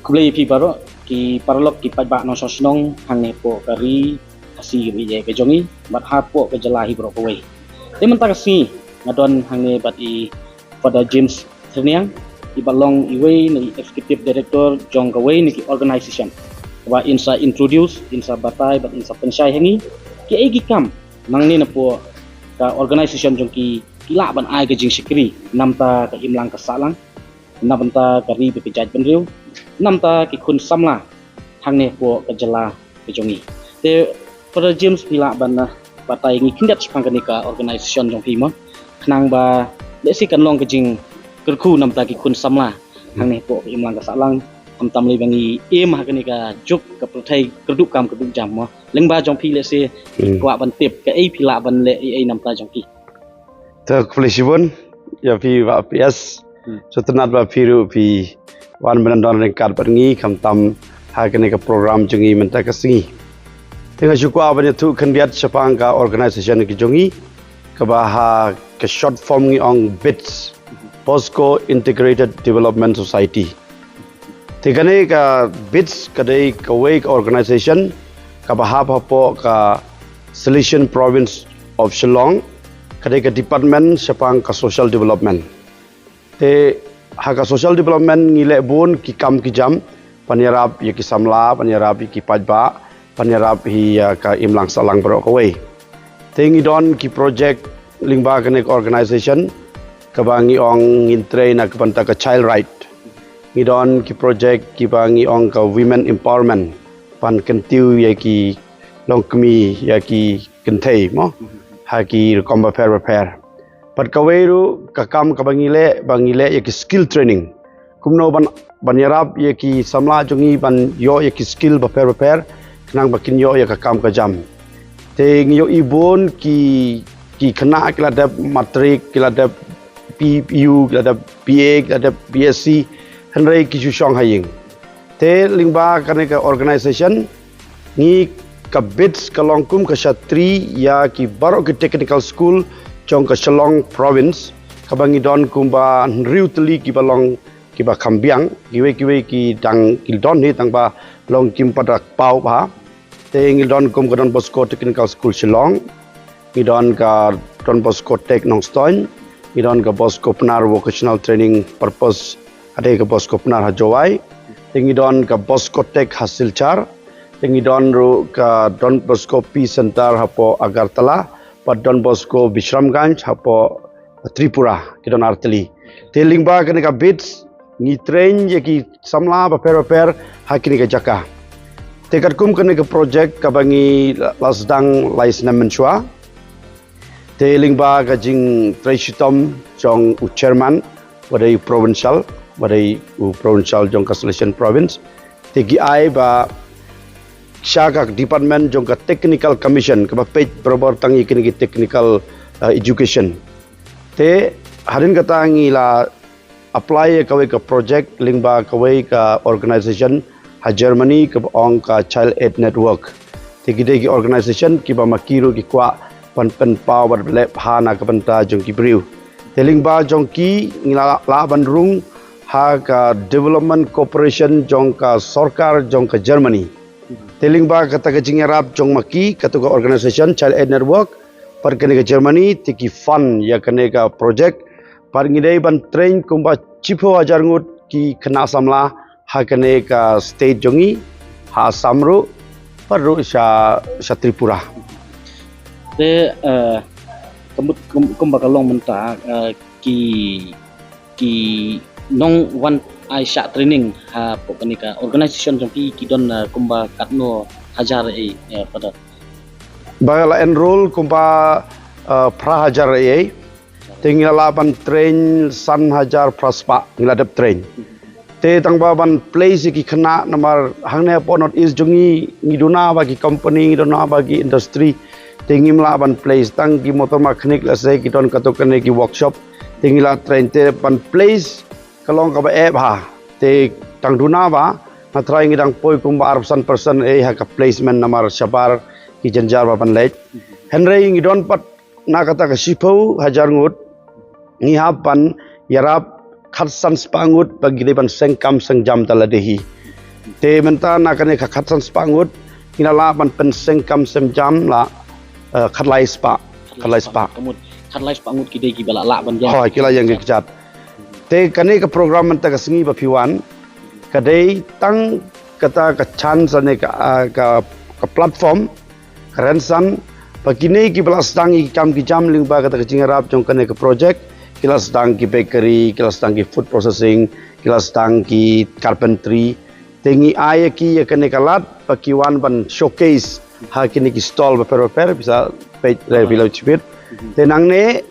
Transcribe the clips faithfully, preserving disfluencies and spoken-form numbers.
Khublei phi baroh ki paralok ki paidbah nongshong shnong hangne hapoh ka ri Khasi kaba ïeit ka jong ngi bad hapoh ka jylla hi baroh kawei. Te mynta ka sngi nga don hangne bad i Father James Tyrniang, iba long iwei na i executive director jong kawei na ki organisation kaba in sa introduce, in sa batai bad in sa pynshai ha ngi kiei ki kam nangne napoh ka organisation jong ki, ki lah ban ai ka jingshakri namta ka imlang ka sahlang, namta ka ri bad ka jaitbynriew, namta ki khun samla hangne hapoh ka jylla ka jong ngi. Te Father James, phi lah ban, uh, batai ngi khyndiat shaphang kane ka organisation jong phi mo, khnang ba lehse kan long ka jingkyrkhu namta ki khun samla hangne hapoh ka imlang ka sahlang, khamtam lei ba ngi im ha kane ka juk ka pyrthei kyrduh kam kyrduh jam mo. Lyngba jong phi lehse, hmm, kwah ban tip kaei phi lah ban leh ei ei namta jong phi. Te khublei shibun ïa phi Bah P S. Hmm. Sngewtynnat ba phi ruh phi wan ban don ryngkat bad ngi khamtam ha kane ka program jong ngi mynta ka sngi. Te nga shu kwah ban ïathuh khyndiat shaphang ka organisation ka jong ngi kaba ha ka short form ngi ong BIDS, Bosco Integrated Development Society. Te kane ka BIDS ka dei kawei ka organisation kaba hap hapoh ka Salesian Province of Shillong, ka dei ka department shaphang ka social development. Te ha ka social development ngi leh bun ki kam ki jam ban ïarap ïa ki samla, ban ïarap ïa ki paidbah, ban ïarap hi ïa ka imlang sahlang baroh kawei. Te ngi don ki project lyngba kane ka organisation kaba ngi ong ngin trei na ka bynta ka child right. Ngi don ki project kiba ngi ong ka women empowerment, ban kyntiew ïa ki longkmie, ïa ki kynthei mo, ha ki rukom bapher bapher. Bad kawei ruh ka kam kaba ngi leh, ba ngi leh ïa ki skill training. Kumno ban, ban ïarap ïa ki samla jong ngi ban ïoh ïa ki skill bapher bapher khnang ba kin ïoh ïa ka kam ka jam. Te ngi ïohi bun ki, ki khynnah ki la dep matric, ki la dep P U, ki la dep B A, ki la dep B S C, hynrei ki shu shong ha ïing. Te lyngba kane ka organisation ngi, ka BIDS ka long kum ka shatri ïa ki baroh ki technical school jong ka Shillong Province, kaba ngi don kumba hynriew tylli kiba long kiba kham biang, kiwei kiwei ki dang ki don hi tang ba long kim pat da paw bha. Te ngi don kum ka Don Bosco Technical School Shillong, ngi don ka Don Bosco Tech Nongstoiñ, ngi don ka Bosco Pnar Vocational Training Purpose, ka dei ka Bosco Pnar ha Jowai. Te ngi don ka Bosco Tech ha Silchar. Te ngi don ruh ka Don Bosco Peace Center hapoh Agartala, bad Don Bosco Bishramganj hapoh Tripura, ki don ar tylli. Te lyngba kane ka BIDS ngi train ïa ki samla bapher bapher ha kine ki jaka. Te katkum kane ka project kaba ngi la, la sdang lai snem mynshuwa. Te lyngba ka jingtrei shitom jong u chairman, ba dei u provincial, ba dei u provincial jong ka Salesian Province. Te ki ai ba sha ka department jong ka technical commission kaba peit barabor tang ïa kine ki technical, uh, education. Te hadien kata ngi la apply ïa kawei ka project lyngba kawei ka organisation ha Germany kaba ong ka Child Aid Network. Te ki dei ki organisation kiba ma ki ruh ki kwah ban pynpaw bad leh bha na ka bynta jong ki briew. Te lyngba jong ki ngi la lah ban rung ha ka development cooperation jong ka sorkar jong ka Germany. Te lyngba kata ka jingïarap jong ma ki, kata ka organisation Child Aid Network, bad kane ka Germany, te ki fund ïa kane ka project. Bad ngi dei ban train kumba shiphew hajar ngut ki khynnah samla ha kane ka state jong ngi, ha Assam ruh, bad ruh sha, sha Tripura. Te, eh, kumba, kum-, kumba ka long mynta, eh, ki, ki nongwan ai shah training hapoh kane ka organisation jong phi ki don, eh, kumba katno hajar ei, eh, Father? Ba la enroll kumba, eh, phra hajar ei. Te ngi la lah ban train san hajar phra spah ngi la dep train. Te tang ba ban place ïa ki khynnah namar hangne hapoh North East jong ngi ngi duna ba ki company, ngi duna ba ki industry. Te ngim lah ban place tang ki motor mechanic lehse ki don katto katne ki workshop. Te ngi la train te ban place ka long kaba eh bha. Te tang duna ba nga tharai ngi dang poi kumba arphew san percent ei ha ka placement namar shabar ki jynjar ba ban leit. Hynrei ngi don pat na kata ka shiphew hajar ngut ngi hap ban ïarap khatsan spah ngut ba ki dei ban seng kam seng jam da lade hi. Te mynta na kane ka khatsan spah ngut, ngi la lah ban pynseng kam sem jam la, eh, khatlai spah. Khatlai spah. Ka mut, khatlai spah ngut ki dei kiba la lah ban ïeng. Hooid, ki la ïeng ki kjat. Te kane ka program mynta ka sngi ba phi wan, ka dei tang kata ka chance ne ka, ah, ka, ka platform, ka rynsan, ba kine kiba la sdang ïa ki kam ki jam lyngba kata ka jingïarap jong kane ka project, ki la sdang ki bakery, ki la sdang ki food processing, ki la sdang ki carpentry, te ngi ai ïa ki ïa kane ka lad ba ki wan ban showcase ha kine ki stall bapher bapher, pisa peit re below chipit. Te nangne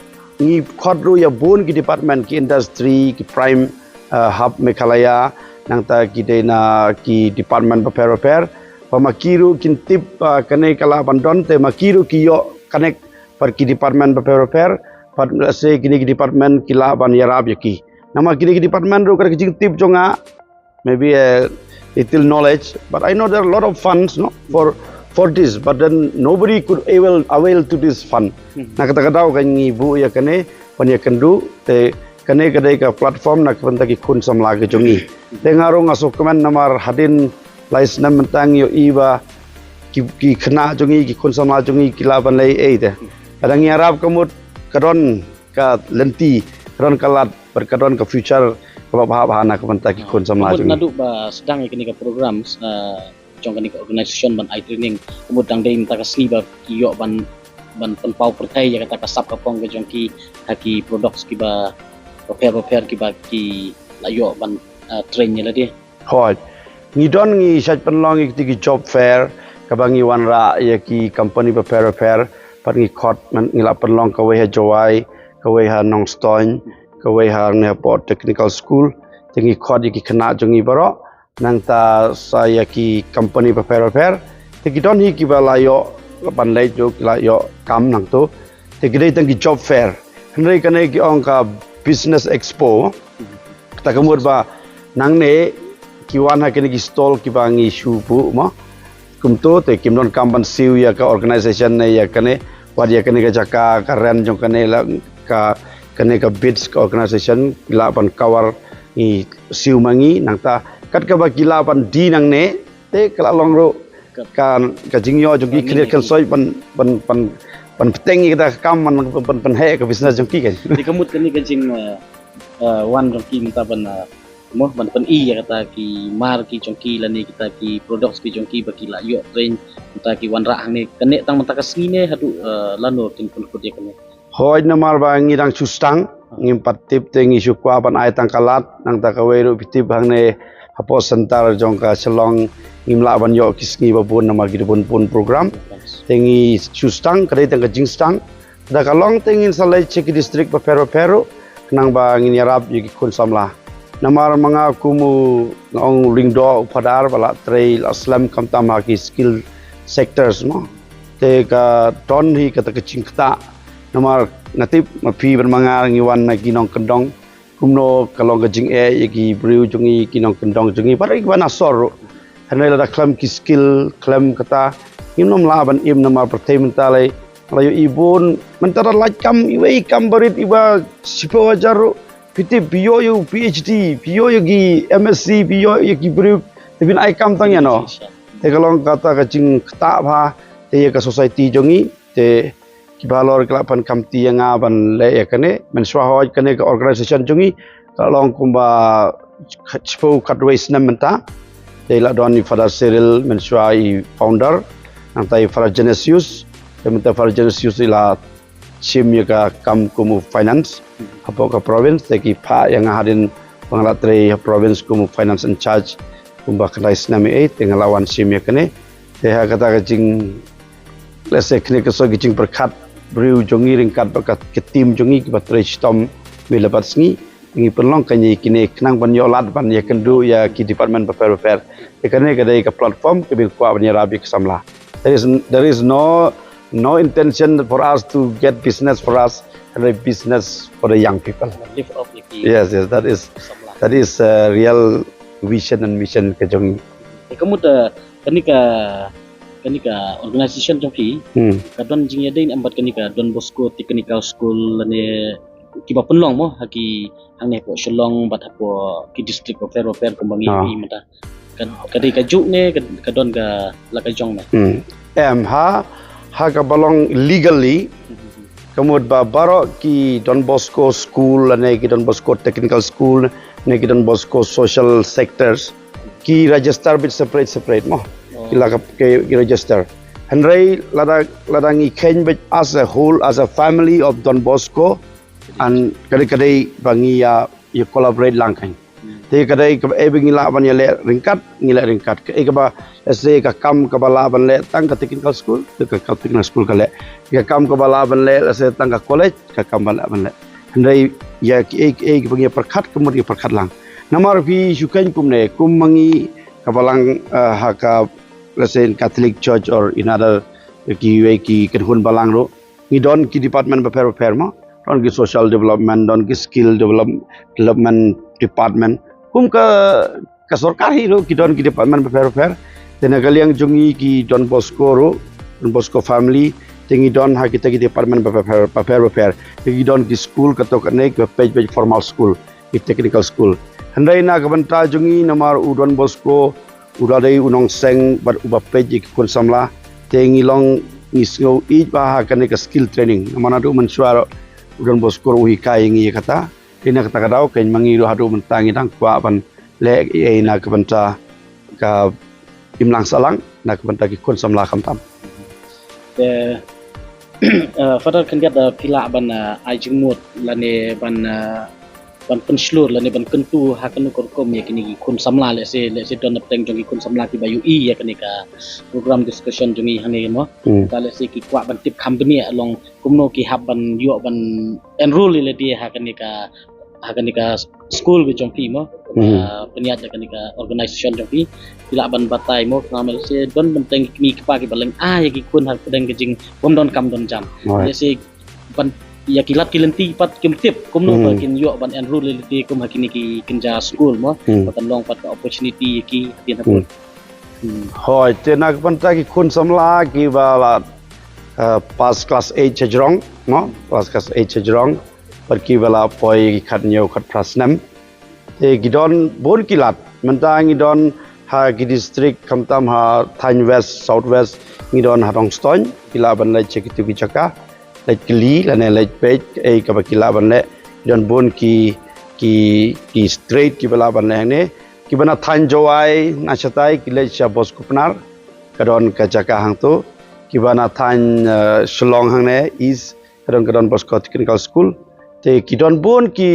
ngi khot ruh ïa bun ki department, ki industry, ki prime, uh, hub Meghalaya, nangta ki dei na ki department bapher bapher. Ba ma ki ruh kin tip, uh, kane ka lah ban don, te ma ki ruh ki ïoh connect bad ki department bapher bapher, bad lehse kine ki department ki lah ban ïarap ïa ki. Namar kine ki department ruh ka dei ka jingtip jong nga, maybe, uh, little knowledge, but I know there are a lot of funds, no, for, for this, but then nobody could able, avail to this fund. Na kata ka daw ka ngi buh ïa kane, ban ïa kynduh, te kane ka dei ka platform na ka bynta ki khun samla ki jong ngi. Te nga ruh nga sngewkmen namar hadien lai snem mynta ngi ïohi ba ki, ki khynnah jong ngi, ki khun samla jong ngi, ki lah ban leh ei te. Lada ngi ïarap ka mut ka don ka lynti, ka don ka lad, bad ka don ka future kaba bha bha na ka bynta ki khun samla jong ngi. Naduh ba sdang ïa kane ka program, uh, jong kane ka organization ban ai training, ka mut dang dei mynta ka sngi ba ki ïoh ban, ban pynpaw pyrthei ïa kata ka sap ka pong ka jong ki ha ki products kiba bapher bapher kiba ki la ïoh ban, uh, train ïa lade. Hooid. Ngi don ngi shait pynlong ïa kiti ki job fair, kaba ngi wanrah ïa ki company bapher bapher, bad ngi khot, ngi la pynlong kawei ha Jowai, kawei ha Nongstoiñ, kawei hangne hapoh technical school, te ngi khot ïa ki khynnah jong ngi baroh, nangta sa ïa ki company bapher bapher, te ki don hi kiba la ïoh ban leit ruh, ki la ïoh kam nangto. Te ki dei tang ki job fair. Hynrei kane ki ong ka business expo. Kata ka mut ba nangne ki wan ha kine ki stall kiba ngi shu buh mo. Kumto te kim donkam ban siew ïa ka organization ne ïa kane, wat ïa kane ka jaka, ka rent jong kane la, ka, kane ka bids ka organization, ki lah ban cover, ngi siew ma ngi, nangta kat kaba ki lah ban die nangne, te ka la long ruh ka, ka jingïoh jong ki, khyndiat khynsoit ban, ban, ban, ban bteng ïa kata ka kam, ban, ban, ban heh ka business jong ki kan. Te ka mut kane ka jing, eh, eh, wan jong ki mynta ban, eh, mo, ban pyni ïa kata ki mar ki jong ki lane kita ki products ki jong ki ba ki la ïoh train, mynta ki wanrah hangne, ka neh tang mynta ka sngi ne haduh, eh, lano kin pynkut ïa kane. Hooid, namar ba ngi dang shu sdang, ngim pat tip te ngi shu kwah ban ai tang ka lad, nangta kawei ruh phi tip hangne hapoh center jong ka Shillong ngim lah ban ïoh ki sngi ba bun namar ki bun bun program. Te ngi shu sdang, ka dei tang ka jingsdang. Da ka long te ngin sa leit sha ki district bapher bapher ruh, khnang ba ngin ïarap ïa ki khun samla. Namar ma nga kum u, nga ong u lyngdoh u phadar ba la trei la slem khamtam ha ki skill sectors mo. Te ka don hi kata ka jingktah. Namar nga tip ma phi bad ma nga ngi wan na ki nongkyndong. Kumno ka long ka jingeh ïa ki briew jong ngi, ki nongkyndong jong ngi, bad kiba na sor ruh. Hynrei lada khlem ki skill, khlem kata, ngim nym lah ban im namar pyrthei mynta lei. La ïohi bun, mynta da lait kam, iwei i kam barit iba shiphew hajar ruh. Phi tip, phi ïoh ïa u PhD, phi ïoh ïa ki MSc, phi ïoh ïa ki briew, te phin ai kam tang ïano. Te ka long kata ka jingktah bha, te ïa ka society jong ngi, te kiba halor ki la pynkamti ïa nga ban leh ïa kane, mynshuwa hooid kane ka organization jong ngi, ka long kumba shiphew khatwei snem mynta. Te la don i Father Cyril mynshuwa i founder, nangta i Father Genesius, te mynta Father Genesius i la shim ïa ka kam kum u finance hapoh ka province, te ki phah ïa nga hadien ba nga la trei ha province kum u finance in charge kumba khyndai snem ei, te nga la wan shim ïa kane. Te ha kata ka jing, lehse kine ki shu ki jingpyrkhat briew jong ngi ryngkat bad ka, ka team jong ngi kiba trei shitom mih la bad sngi. Ngi pynlong kane kine khnang ban ïoh lad ban ïakynduh ïa ki department bapher bapher. Te kane ka dei ka platform kaba ngi kwah ban ïarap ïa ki samla. There is, there is no, no intention for us to get business for us, hynrei business for the young people. Lift up ïa ki samla. Yes, yes, that is, that is a real vision and mission ka jong ngi. Te ka mut, eh, kane ka, kane ka organization jong phi, hmm, ka don jingïadei ne em bad kane ka Don Bosco Technical School lane kiba pynlong mo ha ki hangne hapoh Shillong bad hapoh ki district bapher bapher kumba ngi, ah, ïohi mynta. ka, ka dei ka juk ne ka, ka don ka la ka jong ne. Hmm. Em ha ha ka ba long legally ka mut ba baroh ki Don Bosco school ne ki Don Bosco technical school ne ki Don Bosco social sectors ki register bit separate separate mo. Ki la ka ki register. Hynrei lada lada ngi khein bit as a whole as a family of Don Bosco and kadei kadei ba ngi ya ya collaborate lang khein. Te kadei ka e ba ngi lah ban ya leh ringkat ngi leh ringkat ka e ka ba ese ka kam ka ba lah ban leh tang ka technical school te ka technical school ka leh ka kam ka ba lah ban leh ese tang ka college ka kam ba lah ban leh. Hynrei ya ki e ki e ki ba ngi ya perkhat ka mut ya perkhat lang. Namar phi shu khein kumne kum ma ngi ka ba lang ha ka let's say in Catholic Church or in other ki wei ki kynhun ba lang ruh ngi don ki department bapher bapher mo don ki social development don ki skill develop, development department kum ka ka sorkar hi ruh ki don ki department bapher bapher te na ka liang jong ngi ki Don Bosco ruh Don Bosco family te ngi don ha kita ki department bapher bapher bapher te ngi don ki school ka to ka ne ki ba pej pej formal school ki technical school. Hynrei na ka bynta jong ngi namar u Don Bosco u da dei u nongseng bad u ba peit ïa ki khun samla te ngi long ngi sngew ïeit ba ha kane ka skill training namar naduh mynshuwa u Don Bosco u hikai ïa ngi ïa kata. Te na kata ka daw kein ma ngi ruh haduh mynta ngi dang kwah ban leh ïa na ka bynta ka imlang sahlang na ka bynta ki khun samla khamtam. Te Father khyndiat da phi lah ban ai jingmut lane ban ban pynshlur lane ban kyntu ha kano ka rukom ïa kine ki khun samla lehse lehse don na pdeng jong ki khun samla kiba ïohi ïa kane ka program discussion jong ngi hangne mo. Ka lehse ki kwah ban tip kham bniah long kumno ki hap ban ïoh ban enroll ïa lade ha kane ka ha kane ka school ka jong phi mo. Pynïaid ïa kane ka organization jong phi. Ki lah ban batai mo khnang lehse don ban teng ki kmie ki kpa kiba leng ai ïa ki khun ha pdeng ka jing bym don kam don jam. Lehse ban ïa ki lad ki lynti pat kim tip kumno ba kin ïoh ban enroll ïa lade kum ha kine ki kynja school mo. Ba kan long pat ka opportunity ïa ki hadien hapdeng. Hooid te na ka bynta ki khun samla kiba la pass class eight hajrong mo pass class eight hajrong bad kiba la poi ki khatñiew khatphra snem. Te ki don bun ki lad mynta ngi don ha ki district khamtam ha thaiñ west south west ngi don ha Nongstoiñ ki lah ban leit sha kitu ki jaka leit kylli lane leit peit ei kaba ki lah ban leh ki don bun ki ki ki straight kiba lah ban leh hangne kiba na thaiñ Jowai na shatai ki leit sha Bosco Pnar ka don ka jaka hangtu kiba na thaiñ Shillong hangne east ka don ka Don Bosco Technical School te ki don bun ki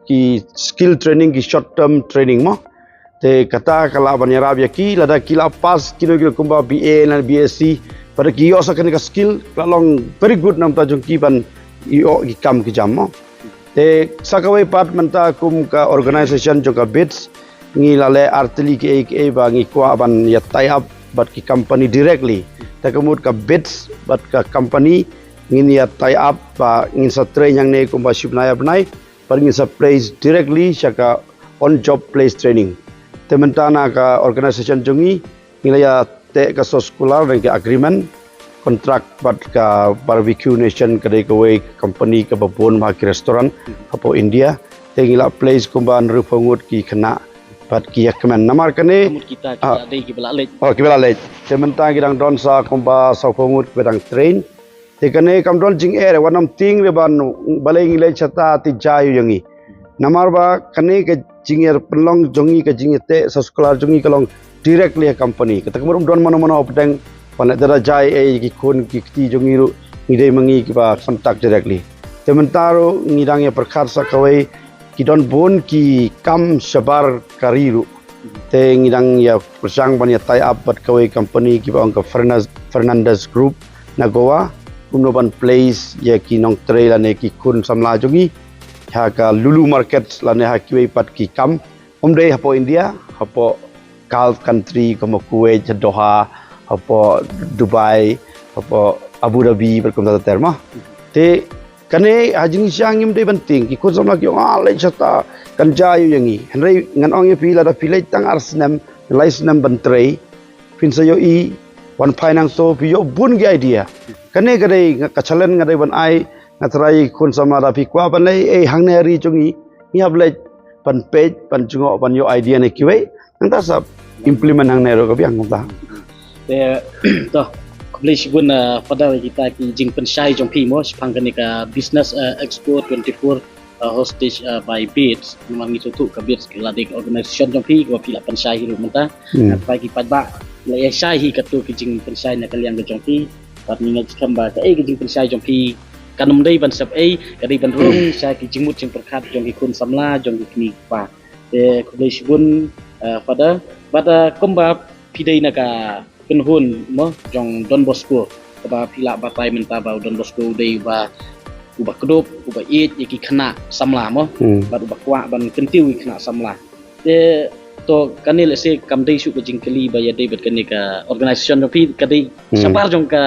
ki skill training ki short term training mo. Te kata ka lah ban ïarap ïa ki lada ki la pass kino kino kumba B A na B S C pada ki ïoh sa kane ka skill ka long very good namta jong ki ban ïoh ki kam ki jam mo. Te sa kawei pat mynta kum ka organization jong ka bits ngi la leh artylli kiei kiei ba ngi kwah ban ïa tie up bad ki company directly. Te ka mut ka bits bad ka company ngin ïa tie up ba ngin sa train hangne kumba shibnai arnai bad ngin sa place directly sha ka on job place training. Te mynta na ka organization jong ngi ngi la ïa teh ka soskular ne ka agreement contract bad ka Barbecue Nation ka dei kawei ka company kaba bun bha ki restaurant hapoh India. Te ngi la place kumba hynriewphew ngut ki khynnah bad ki ïa kmen namar kane. Ka mut kita ki la dei kiba la leit. Oh kiba la leit. Te mynta ngi dang don sa kumba sawphew ngut kiba dang train. Te kane kam don jingeh re wat nym tieng re ban balei ngi leit shata te jia ïa ngi. Namar ba kane ka jingïapynlong jong ngi ka jingïateh soskular jong ngi ka long directly ha company. Kata ka mut um don mano mano hapdeng ban leh da jia ei ki khun ki kti jong ngi ruh ngi dei ma ngi kiba contact directly. Te mynta ruh ngi dang ïa pyrkhat sa kawei ki don bun ki kam shabar ka ri ruh. Te ngi dang ïa pyrshang ban ïa tie up bad kawei company kiba ong ka Fernandez Group na Goa kumno ban place ïa ki nongtrei lane ki khun samla jong ngi ha ka Lulu market lane ha kiwei pat ki kam um dei hapoh India hapoh Gulf country kum Kuwait Doha hapoh Dubai hapoh Abu Dhabi bad kumta ter ma. Te kane ha jingshisha ngim dei ban tieng ki khun samla ki ong ah leit shata kan jia ïa ngi hynrei ngan ong ïa phi lada phi leit tang ar snem lai snem ban trei phin sa ïohi wan phai nangto phi ïoh bun ki idea. Kane ka dei ka challenge nga dei ban ai nga trai khun samla da phi kwah ban leit ei hangne ri jong ngi ngi hap leit ban peit ban jngoh ban ïoh idea ne kiwei nangta sa implement hangne ruh ka biang kumta. Te to, khublei shibun, uh, Father, kita ki jingpynshai jong phi mo shaphang kane ka Business, uh, Expo twenty-four, uh, hostage, uh, by BIDS. Namar ngi sngewthuh ka BIDS ka la dei ka organisation jong phi kaba phi la pynshai hi ruh mynta. Hmm. Ngat ki paidbah la ïa shai hi katto ki jingpynshai na ka liang ka jong phi. Bad ngi ngeit skhem ba kaei ka jingpynshai jong phi kan ym dei ban sep ei, ka dei ban rung sha ki jingmut jingpyrkhat jong ki khun samla, jong ki kmie ki kpa. Te khublei shibun, uh, Father. Bad, uh, kumba phi dei na ka kynhun mo jong Don Bosco, kaba phi la batai mynta ba u Don Bosco u dei uba, uba kdup, uba ïeit ïa ki khynnah samla mo. Hmm. Bad uba kwah ban kyntiew ïa ki khynnah samla. Te to kane lehse kam dei shuh ka jingkylli ba ïadei bad kane ka organisation jong phi, ka dei Hmm. shabar jong ka,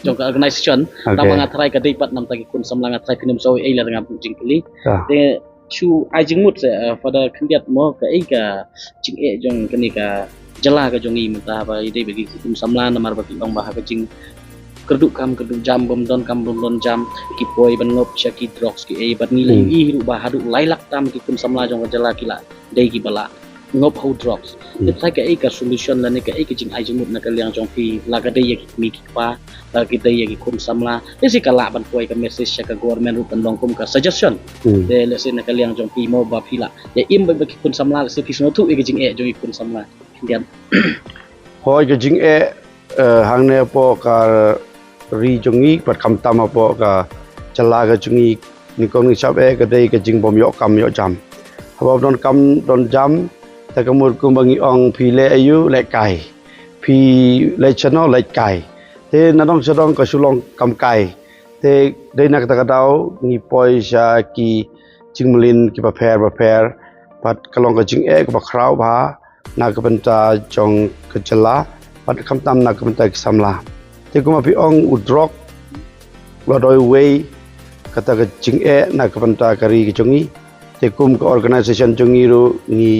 jong ka organisation. Okay. Namar nga tharai ka dei pat namar ki khun samla, nga tharai phin ym sngew ei lada nga buh jingkylli. Ah. Te shu ai jingmut seh, uh, Father, khyndiat mo kaei ka jingeh jong kane ka jylla ka jong ngi mynta ba ïadei bad ki khun samla, namar ba ki ong ba ha ka jingkyrduh kam kyrduh jam, bym don kam bym don jam, ki poi ban ngop sha ki drugs kiei, bad ngi la Hmm. ïohi ruh ba haduh lai lak tam ki khun samla jong ka jylla ki la dei kiba la ngop ha u drugs. Hmm. Te tharai kaei ka solution lane kaei ka jingai jingmut na ka liang jong phi, la ka dei ïa ki kmie ki kpa, la ka dei ïa ki khun samla. Lehse ka lah ban poi ka message sha ka government ruh kan long kum ka suggestion. Hmm. Te lehse na ka liang jong phi mo ba phi la ïa im bad ki khun samla, lehse phi sngewthuh ïa ka jingeh jong ki khun samla. Khyndiat. Hooid, ka jingeh, eh, hangne hapoh ka ri jong ngi bad khamtam hapoh ka jylla ka jong ngi, nyngkong nyngshap eh ka dei ka jingbym ïoh kam ïoh jam. Haba don kam don jam, te ka mut kumba ngi ong, phi leh aïu, leh kai. Phi leit shano, leit kai. Te nadong shadong ka shu long kam kai. Te dei na kata ka daw ngi poi sha ki jingmlien kiba pher ba pher. Bad ka long ka jingeh kaba khraw bha na ka bynta jong ka jylla, bad khamtam na ka bynta ki samla. Te kumba phi ong, u drug la dei uwei kata ka jingeh na ka bynta ka ri ka jong ngi. Te kum ka organisation jong ngi ruh ngi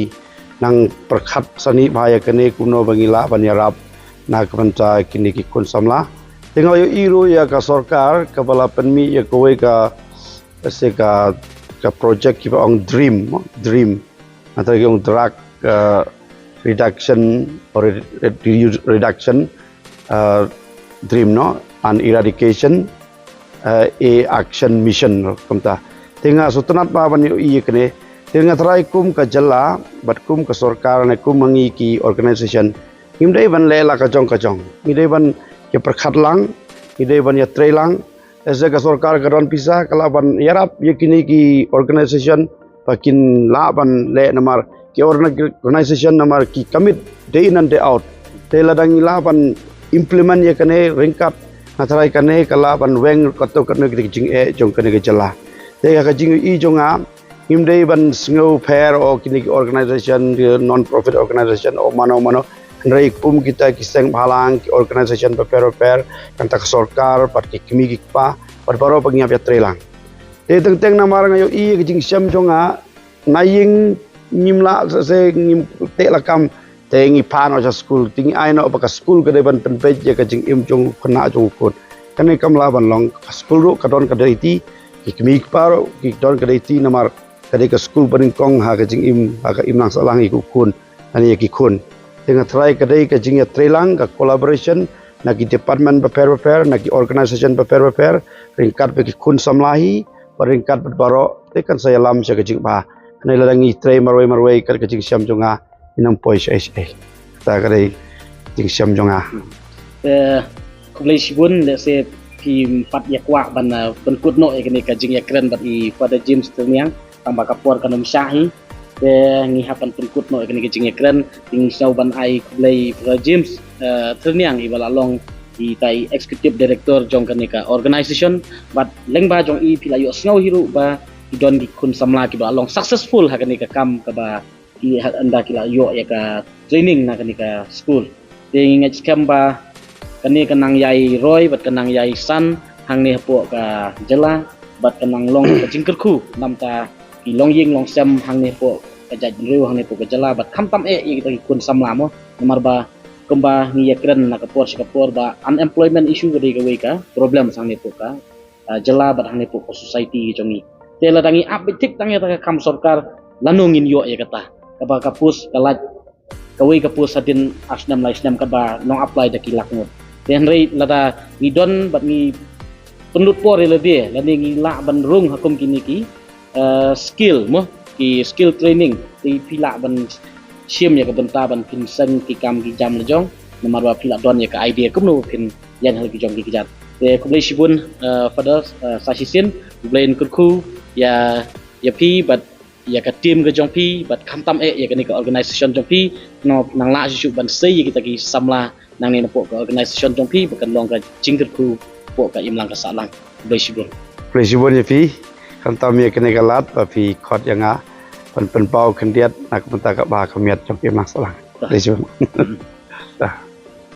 nang pyrkhat sani bha ïa kane kumno ba ngi lah ban ïarap na ka bynta kine ki khun samla. Te nga ïohi ruh ïa ka sorkar kaba la pynmih ïa kawei ka, se ka, ka project kiba ong DREAM, DREAM. Nga tharai ki ong drug, uh, reduction or re-, re-, reduction, uh, DREAM, no, and eradication, uh, a action mission, no, kumta. Te nga sngewtynnat bha ban ïohi ïa kane. Te nga tharai kum ka jylla bad kum ka sorkar ne kum ma ngi ki organisation, ngim dei ban leh la ka jong ka jong. Ngi dei ban ïa pyrkhat lang, ngi dei ban ïa trei lang, Lehse ka sorkar ka don pisa, ka lah ban ïarap ïa kine ki organisation ba kin lah ban leh, namar ki orga-, organisation namar ki commit day in and day out. Te lada ngi lah ban implement ïa kane ryngkat, nga tharai kane ka lah ban weng katto katne ki jingeh jong kane ka jylla. Te ka jingïohi jong nga, ngim dei ban sngew pher, o kine ki organisation, ki non profit organisation, o mano mano. Hynrei kum kita ki seng bhalang, ki organisation bapher bapher, kata ka sorkar bad ki kmie ki kpa, bad baroh ba ngi ïa trei lang. Te teng teng namar nga ïohi ka jingshem jong nga, na ïing ngim lah se, se ngim teh lakam, te ngi pan noh sha skul, te ngi ai noh ba ka skul ka dei ban pynpeit ïa ka jingim jong u khynnah jong u khun. Kane kam lah ban long, ka skul ruh ka don ka dei ti, ki kmie ki kpa ruh ki don ka dei ti, namar ka dei ka skul ba nyngkong ha ka jingim, ha ka imlang sahlang ïa u khun, lane ïa ki khun. Te nga tharai ka dei ka jingïatreilang, ka collaboration na ki department bapher bapher, na ki organisation bapher bapher, ryngkat bad ki khun samla hi, bad ryngkat bad baroh, te kan sa ïalam sha ka jingbha. Hynrei lada ngi trei marwei marwei, kat ka jingshem jong nga, ngi nang poi shaei shaei. Kata ka dei jingshem jong nga. Eh, khublei shibun, lehse phim pat ïa kwah ban, eh, pynkut noh ïa kane ka jingïakren bad i Father James Thyrniang, tang ba ka por kan ym shah hi. Te ngi hap ban pynkut noh ïa kane ka jingïakren, te ngi sngew ban ai khublei Father James, eh, Thyrniang, iba la long itai Executive Director jong kane ka organisation, bad lyngba jong i phi la ïohsngew hi ruh ba ki don ki khun samla kiba la long successful ha kane ka kam kaba ki ha-, ynda ki la ïoh ïa ka training na kane ka skul. Te ngi ngeit skhem ba kane ka nang ïai roi bad ka nang ïai san hangne hapoh ka jylla bad ka nang long ka jingkyrkhu namar ki longïing longsem hangne hapoh ka jaitbynriew, hangne hapoh ka jylla bad khamtam eh ïa kita ki khun samla mo. Namar ba kumba ngi ïakren na ka por sha ka por ba unemployment issue ka dei kawei ka problem hangne hapoh ka ah, jylla bad hangne hapoh ka society jong ngi. Te lada ngi ap beit thik tang ïa kata ka kam sorkar, lano ngin ïoh ïa kata. Kaba ka post ka lait kawei ka post hadien ar snem lai snem katba nong apply da ki lak ngut. Te hynrei lada ngi don bad ngi pynlut por ïa lade lane ngi lah ban rung ha kum kine ki uh, skill mo, ki skill training, te phi lah ban shim ïa ka bynta ban phin seng ki kam ki jam la jong, namar ba phi lah don ïa ka idea kumno phin ïaid ha ki jong ki kjat. Te khublei shibun uh, Father uh, sa shisien, khublei kyrkhu ïa ïa phi bad ïa ka team ka jong phi bad khamtam eh ïa kane ka organisation jong phi, no nang lah shuh ban sei ïa kita ki samla nangne napoh ka organisation jong phi ba kan long ka jingkyrkhu poh ka imlang ka sahlang. Khublei shibun. Khublei shibun ïa phi. Khamtam ïa kane ka lad ba phi khot ïa nga ban pynpaw khyndiat na ka bynta ka bha ka miat jong ka imlang sahlang. Khublei shibun.